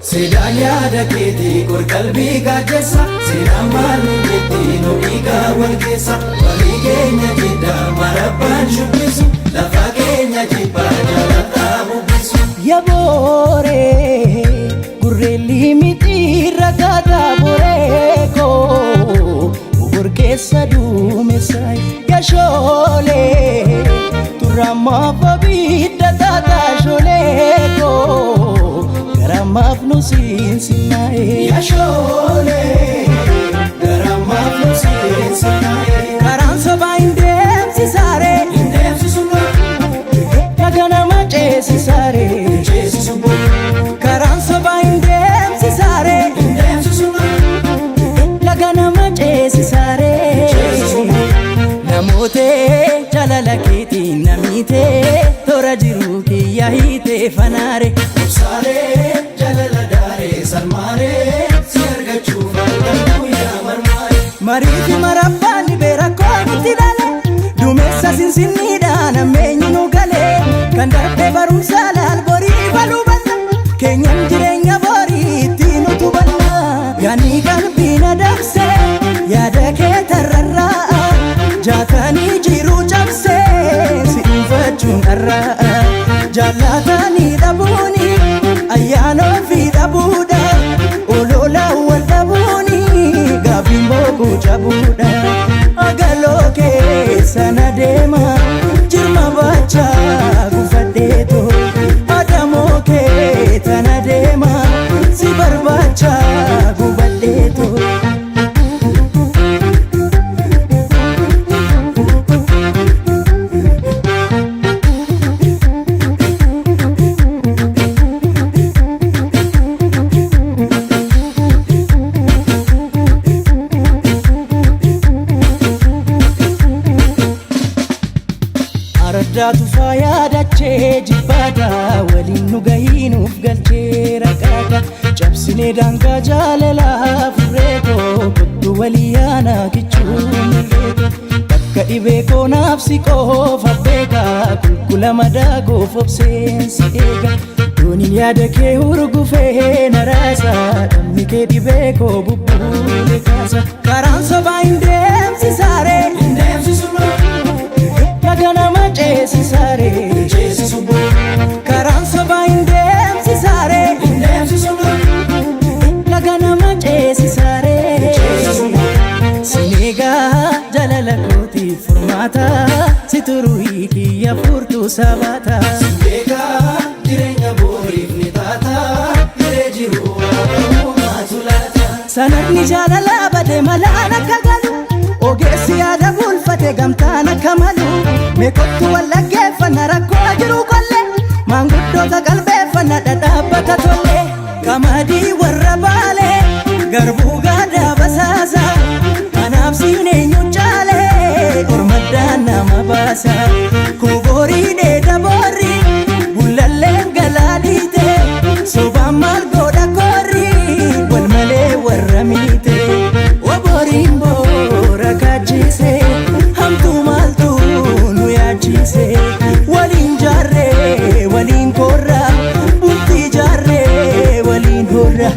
Seedaan yaada keetii qorqalbii gaachessa, seenaan maal nu jetti nu dhiigaa wal keessa. Walii keenya jiddaa marabbaan shubbisu, lafa keenya jibbaa jalataa bubbisu. Yabooree gurreelli mitiirra gaataa boreekoo ogorkeessa duumessa yashoolee turamaaf abidda taataa sholeekoo garamaaf nu siinsinnaa'e. Yashoolee garamaaf nu seensinaaye. Karaan sobaa hin deemsisaaree. Hin deemsisu Laga nama ceesisaaree. ceesisu Karaan sobaa hin deemsisaaree. Hin deemsisu Laga nama ceesisaaree. Namoota jaalala keetiin namiite toora jiru kiyya hiite fanaare. Obsaalee jaalala daaree salmaaree si argachuuf halkan guyyaa marmaare. Marii fi marabbaan dhibee rakkoo nutti dhale, duumessa sinsinniidhaan ammeenyi nu galee, kan darbee barumsa laal borii baluu banna keenyan jireenya borii ittiin utubanna. Yaanni qalbii na dabsee yaada kee tarrarraa jaatanii jiruu cabsee si dhuunfachuun dharraa jaallatanii dhabuuni ayyaana ofii dhabuudha olola wal dhabuuni gaaffiin boquu cabuudha. Agaloo keessa na deema jirma baachaa gufadheeto adamoo kee tana deema si barbaachaa gubadheeto. Araddaatu faayaa dachee jibbaata waliin nu gahiinuuf galchee raqaata cabsinee daangaa jaalalaa furreetoo kottu walii yaanaa kichuu mirreeto bakka dhibee koonaaf si qofa beeka qulqulla madaa goof obseensi eega dooniin yaada kee hurgufee na raasa dhamni kee dhibee koo bubbuule kaasa. Karaan sobaa hin deemsisaaree. Hin deemsisu Laga nama ceesisaaree. ceesisu Karaan sobaa hin deemsisaaree. Hin deemsisu Laga nama ceesisaaree. Sineegaa jaalala kootiif furmaata si turuu kiyya furtuu sabaata. Beekaa jireenya boriif ni taata hiree jiru waaqummaatu laata. Sanadni jaalalaa bade malaan akka galu, ogeessi yaada bulfate gamtaan akka malu, meeqottu wallaggeeffanna rakkoo jiru qolle, maanguddoota qalbeeffanna dhadhaabbata tolle, qamadii warra baalee garbuu gaadaa basaasa kanaaf siin eenyu caalee ormaddaan nama baasa koborii dheeda boorri bullalleen galaa dhiite sobaan maal godha koorri wal malee warra miite oboriin boora kaachise hamtuu maaltu nu yaachise waliin jaarree waliin korra bultii jaarree waliin horra.